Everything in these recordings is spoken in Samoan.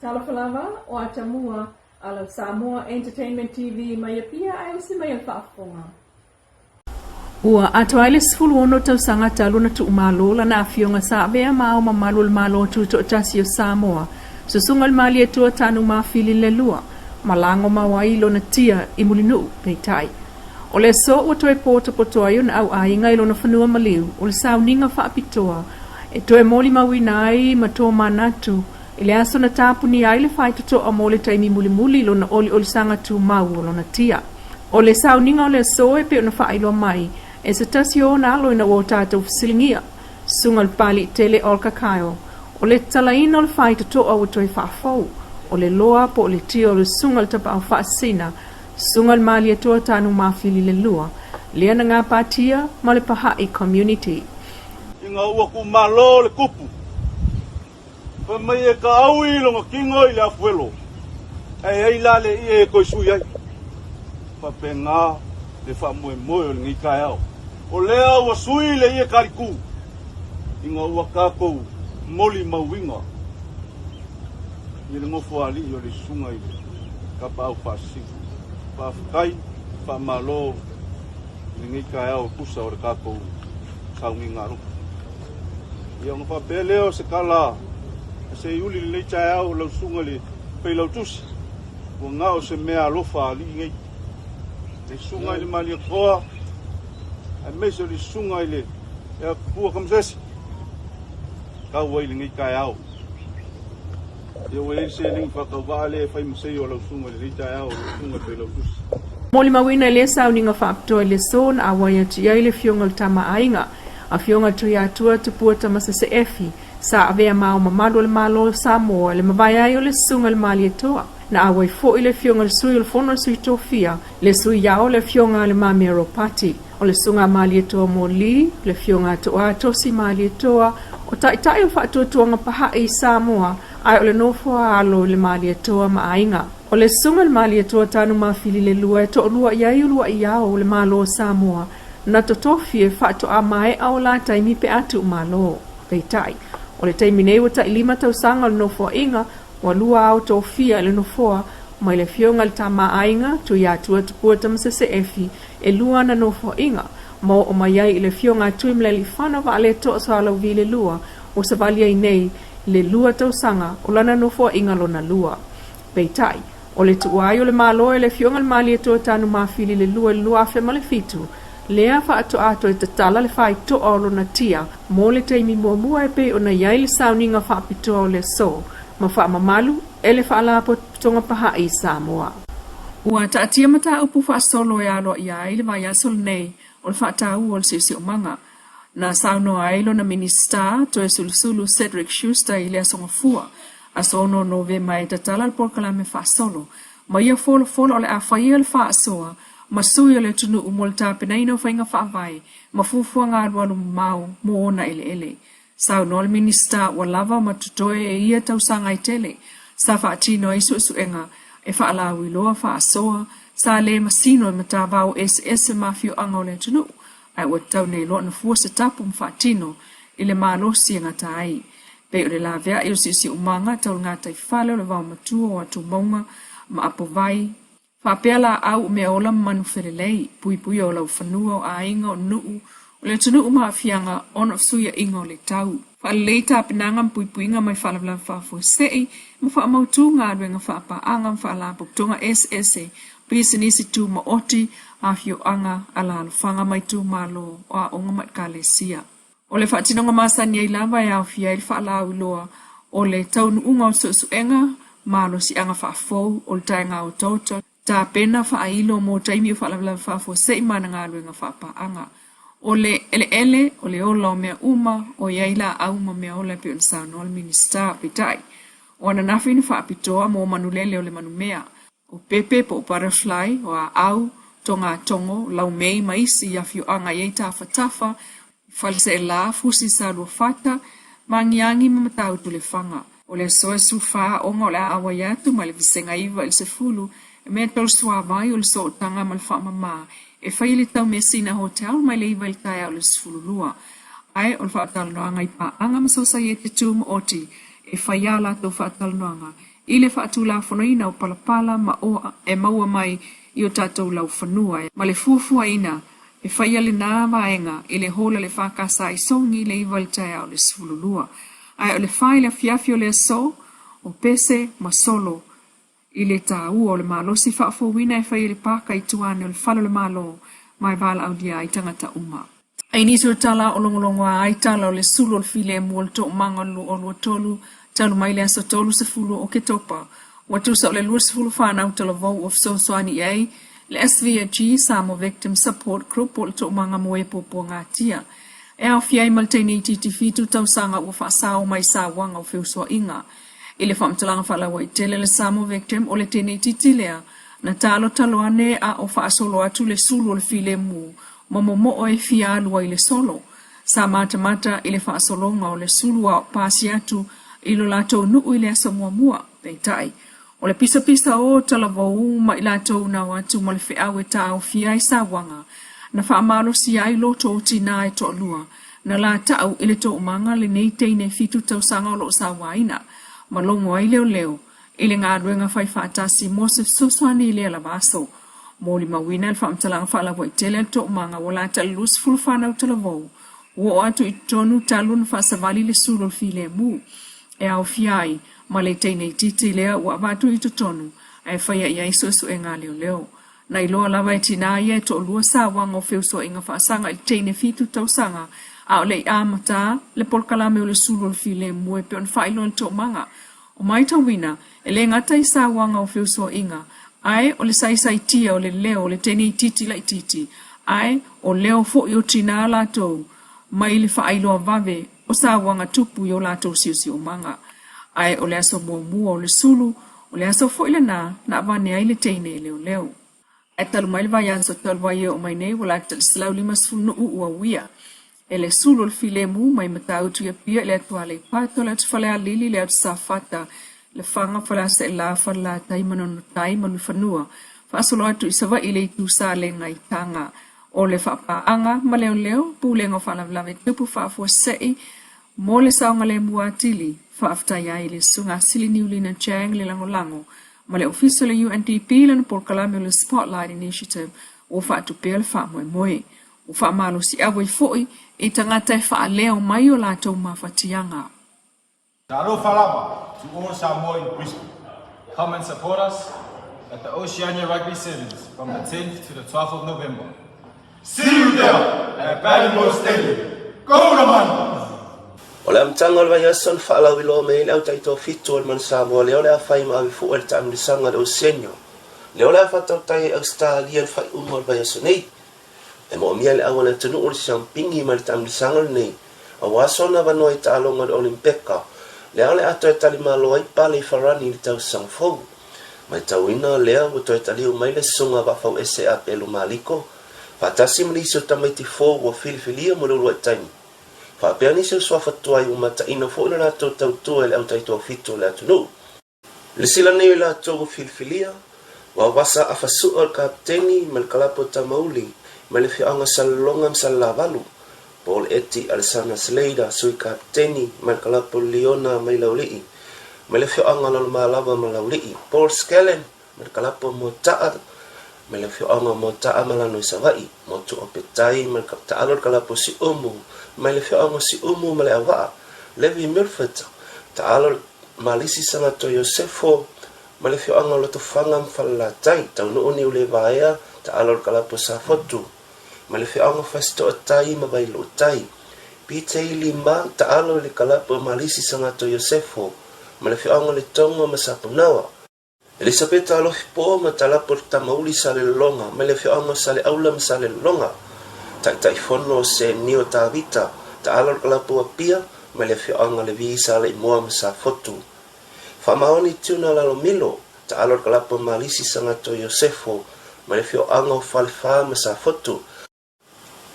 Talofa lava, o Atamua, a lau Samoa Entertainment TV mai Apia ae usi mai a le faafofoga. Ua atoa ai le 16 tausaga talu ona tuumalo lana afioga sa avea ma ao mamalu o le Malo Tutoatasi o Samoa, Susuga i le Malietoa Tanumafili le Lua, ma lagomau ai i lona tia i Mulinuu, peitai, o le aso ua toe potopoto ai ona au aiga i lona fanua maliu o le sauniga faapitoa e toe molimauina ai ma tomanatu i le aso na tapunia ai le faitotoa mo le taimi mulimuli i lona oliolisaga tumau o lona tia. O le sauniga o le aso e pei ona faailoa mai e se tasi o ona alo ina ua o tatou fesiligia, Susuga i le Papali'i Tele Olga Kyle, o le tatalaina o le faitotoa ua toe faafou, o le loa po o le tia o le Susuga i le Tapaau Faasisina, Susuga i le Malietoa Tanumafili le Lua, lea na gapatia ma le Paha'i Community. Ina ua kumalo le kupu. Fai mai e kaaui lona kino i le afuelo, ae ai la le ie e toe sui ai. Faapena le faamoemoe o lenei taeao. O lea ua sui le ie kaliku ina ua tatou molimauina i le nofoalii o le Susuga i le Tapaau Faasisina. Faafetai, faamalo i lenei taeao e tusa o le tatou sauniga alofa. Ia ona faapea lea o se tala a Seiuli i lenei taeao lau susuga i le Failautusi, ua na o se mea alofa a alii nei. Le susuga i le Malietoa, aemaise o le susuga i le Tupua Tamasese, tau ai i lenei taeao. Ia ua i ai le seleni faatauvaa lea e fai ma sei o lau susuga i lenei taeao, lau susuga i le Failautusi. Molimauina i lea sauniga faapitoa i le aso na auai atu i ai le Afioga i le Tama a Aiga, Afioga Tuiatua Tupua Tamasese Efi, sa avea ma ao mamalu o le Malo o Samoa i le mavae ai o le Susuga i le Malietoa. Na auai foi le Afioga i le Sui o le Fono a Sui Tofia, le Sui Ao le Afioga a Le Mamea Ropati, o le Susuga a Malietoa Moli, le Afioga a Toa Tosi Malietoa, o Taitai o Faatuatuaga Pahaʻi i Samoa, ae o le nofoa alo i le Malietoa ma aiga. O le Susuga i le Malietoa Tanumafili le Lua e toalua i ai uluai ao o le Malo o Samoa, na totofi e faatoa maea o la taimi pe a tuumalo. Peitai, o le taimi nei ua tai 5 tausaga o le nofoaiga, ua lua ao tofia i le nofoa mai le Afioga i le Tama a Aiga, Tuiatua Tupua Tamasese Efi, e lua ana nofoaiga, ma oo mai ai i le Afioga a Tuimalealiifano Vaaletoa Sualauvi le Lua, ua savali ai nei le 2 tausaga o lana nofoaiga lona lua. Peitai, o le tuua ai o le Malo e le Afioga i le Malietoa Tanumafili le 2 i le 2007, lea faatoa toe tatala le faitoa o lona tia mo le taimi muamua e pei ona i ai le sauniga faapitoa o le aso ma faamamalu e le Faalapotopotoga Pahaʻi i Samoa. Ua taatia mataupu faasolo e aloaia ai le vaiaso lenei o le faataua o le siosiomaga. Na saunoa ai lona Minisita Toesulusulu Cedric Schuster i le Aso Gafua, aso 6 Novema e tatala le polokalame faasolo ma ia folafolo o le a faia le faasoa ma sui o le atunuu mo le tapenaina o faiga faavae ma fuafuaga alualu mamao mo ona eleele. Saunoa le Minisita ua lava ma totoe e ia tausaga e tele sa faatino ai suesuega e faalauiloa faasoa sa le masino i matavao eseese ma afioaga o le atunuu ae ua tatau nei loa ona fua se tapu ma faatino i le malosi e gata ai. Pei o le laveai o le siusiumaga tau le gataifale o le vaomatua o atumauga ma apovai, faapea laau o meaola ma manu felelei, puipuia o laufanua o aiga o nuu o le atunuu ma aafiaga ona o fesuiaiga o le tau. Faalelei tapenaga ma puipuiga mai faalavelave faafuasei ma faamautu galuega faapaaga ma faalapotopotoga eseese, pisinisi tumaoti, afioaga, alaalafaga ma itumalo o aoga ma ekalesia. O le faatinoga masani ai lava e aofia ai le faalauiloa o le taunuuga o suesuega, malosiaga faafou o le taega otaota, tapena faailo mo taimi o faalavelave faafuasei ma ana galuega faapaaga. O le eleele, o le ola o mea uma, o i ai laau ma meaola e pei ona saunoa le Minisita. Peitai, o ananafi na faapitoa mo manulele o le manumea, o pepe po o butterfly, o aau, togatogo, laumei ma isi afioaga e i ai tafatafa, Faleseela, Fusi Saluafata, Magiagi ma Matautu Lefaga. O le aso e 14 aoga o le a auai atu mai le vasega 9 i le 10 e mea tau le suavai o le sootaga ma le faamama e fai i le Taumeasina Hotel mai le 9 i le taeao i le 12. Ae o le faatalanoaga i paaga ma Sosaiete Tumaoti e fai a latou faatalanoaga. i le faatulafonoina o palapala ma oa e maua mai i o tatou laufanua ma le fuafuaina e faia lena vaega i le hola le FKS i Sogi i le 9 i le taeao o le 12. Ae o le 4 i le afiafi o le aso, o pese ma solo i le taua o le malosi faafouina e fai e le paka i tua ane o le fale o le Malo ma e valaaulia ai tagata uma. I nisi o tala o logologoa ai tala o le sulu o le filemu o le toomaga o le 2023 talu mai le aso 30 o Oketopa, ua tusa o le 20 fanau talavou ua fesoasoani i ai le SVG, Samoa Victim Support Group, po o le toomaga mo e puapuagatia. E aofia ai ma le teine itiiti 7 tausaga ua faasao mai sauaga o feusuaiga. I le faamatalaga faalauaitele a le Samoa Victim, o le teine itiiti lea na talotalo ane a o faasolo atu le sulu o le filemu ma momoo e fia alu ai le solo. Sa matamata i le faasologa o le sulu a o pasi atu i lo latou nuu i le aso muamua. Peitai, o le pisapisa o talavou ma i latou na o atu ma le feau e taofia ai sauaga, na faamalosia ai loto o tinā e toalua, na latau i le toomaga lenei teine 7 tausaga o lo o sauaina, ma logo ai leoleo i le galuega fai faatasi mo se fesoasoani i lea lava aso. Molimauina le faamatalaga faalauaitele a le toomaga ua lata i le 20 fanau talavou ua oo atu i totonu talu ona faasavali le sulu o le filemu e aofia ai ma le teine itiiti lea ua avatu i totonu ae faia i ai suesuega a leoleo. Na iloa lava e tinā ia e toalua sauaga o feusuaiga faasaga i le teine 7 tausaga a o le i amata le polokalame o le sulu o le filemu e pei ona faailoa i le toomaga. O maitauina, e le gata i sauaga o feusuaiga, ae o le saisaitia o le leo o le teine itiiti laitiiti, ae o leo foi o tinā latou mai le faailoa vave o sauaga tupu i o latou siosiomaga. Ae o le aso muamua o le sulu, o le aso foi lena na avane ai le teine e leoleo. Ae talu mai le vaiaso talu ai e oo mai nei ua lata i le 150 nuu ua uia e le sulu o le filemu mai Matautu i Apia i le atu Aleipata, le atu Falealili, le atu Safata, Lefaga, Faleaseela, Falelatai, Manonotai ma Mulifanua, faasolo atu i Savaii i le itu Salega i Taga. O le faapaaga ma leoleo, Pulega o Faalavelave Tupu Faafuasei mo le saogalemu atili, faafetai ai i le Susuga Sili Niulina Chang le lagolago ma le Ofisa o le UNDP i lana polokalame o le Spotlight Initiative ua faatupea le faamoemoe. Ua faamalosiau ai foi i tagata e faaleo mai o latou mafatiaga. Talofa lava to all Samoa in Brisbane. Come and support us at the Oceania Rugby Sevens from the 10th to the 12th of November. See you there at Ballymore Stadium. Go the Manus! O le amataga o le vaiaso na faalauiloa mai ai le au taitoafitu o le Manu Samoa lea o le a fai ma ave fua i le taamilosaga i le Oceania lea o le a faatautai ai Ausetalia i le faaiuga o le vaiaso nei. E moomia e le au a le atunuu le siampingi mai le taamilosaga lenei aua sona avanoa i taaloga o le Olimpeka lea o le a toe talimalo ai pale i Farani i le tausaga fou. Maitauina lea ua toe taliu mai le susuga Vaafauese a Pelu Maliko faatasi ma nisi o tamaiti fou ua filifilia mo le uluai taimi. Faapea nisi o suafa tuai ua mataina foi lo latou tautua i le au taitoafitu o le atunuu. Le sila nei o i latou ua filifilia, Vaovasa Afasu'a o le Kapeteni ma le Kalapu o Tamauli mai le afioaga Salelologa ma Salelavalu, Paul Eti Alesana Slater, Sui Kapeteni ma le Kalapu o Leona mai Laulii mai le afioaga Lalomalava ma Laulii, Paul Skellen ma le Kalapu o Moata'a mai le afioaga o Moata'a ma Lano i Savaii, Motu o Petai ma le Taalo o le Kalapu o Siumu mai le afioaga o Siumu ma Leauvaa, Levi Milford, Taalo o le Malisi Sagato Iosefo ma le afioaga o Lotofaga ma Falelatai, Taunuu Niulevaea, Taalo o le Kalapu o Safotu ma le afioaga o Fasitoatai ma Vailuutai, PJ Lima, Taalo i le Kalapu o Malisi Sagato Iosefo ma le afioaga o Letogo ma Sapunaoa, Elisapeta Alofi Po ma Talapo le Tamauli Salelologa mai le afioaga o Saleaula ma Salelologa, Taitaifono o Senio Tavita, Taalo le Kalapu Apia mai le afioaga Levi Saleimoa ma Safotu. Faamaoni Tuna Lalomilo, Taalo le Kalapu Malisi Sagato Iosefo mai le afioaga o Falefa ma Safotu.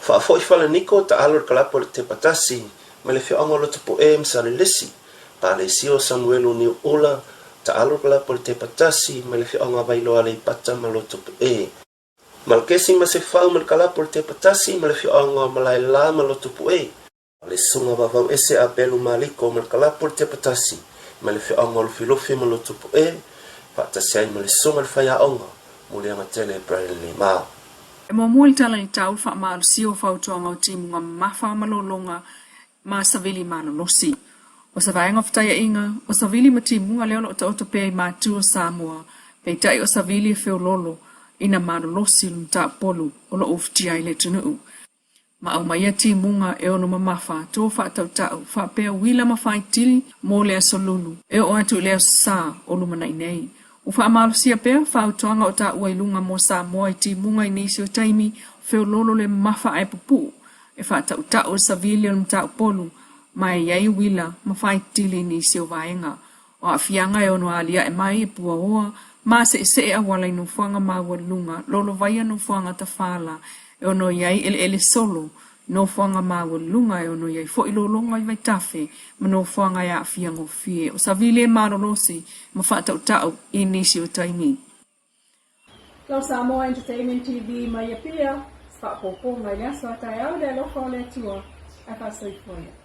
Faafoi Falaniko, Taalo le Kalapu o le Tepatasi mai le afioaga o Lotopoe ma Salelesi, Palesio Samuelu Niuula, Taalo le Kalapu o le Tepatasi mai le afioaga o Vailoa Aleipata ma Lotopoe. Malakesi Masefau ma le Kalapu o le Tepatasi ma le afioaga o Malaela ma Lotopoe. Le Susuga Vavau Ese a Pelu Maliko ma le Kalapu o le Tepatasi, mai le feaoga o Lufilufi ma Lotupu'e, faatasi ai ma le Susuga i le Faiaoga Muliaga Tele Brandon Limau. E muamua i le tala i le tau le faamalosia o fautuaga o timuga mamafa ma lologa ma savili malolosi. O se vaega o fetaiaiga, o savili ma timuga lea o lo o taoto pea i matu o Samoa, peitai o savili e feololo ina malolosi le matapolu o lo o ufitia ai le atunuu. Ma aumaia timuga e ono mamafa tua faatautau faapea uila ma faitili mo le Aso Lulu e oo atu i le Aso Sa o lumanai nei. Ua faamalosia pea fautuaga o taua i luga mo Samoa i timuga i nisi o taimi feololo le mamafa ae pupuu e faatautau le savili o le mataupolu ma e i ai uila ma faitili i nisi o vaega. O aafiaga e ono aliae mai e puaoa ma seesee auala i nofoaga maualuluga lolovaia nofoaga tafala e ono i ai eleele solo, nofoaga maualuluga e ono i ai foi lologa i vaitafe ma nofoaga e aafia gofie o savili e malolosi ma faatautau i nisi o taimi. Lau Samoa Entertainment TV mai Apia, faaopoopoga i le aso a taeao i le alofa o le Atua, ae faasoifua ia.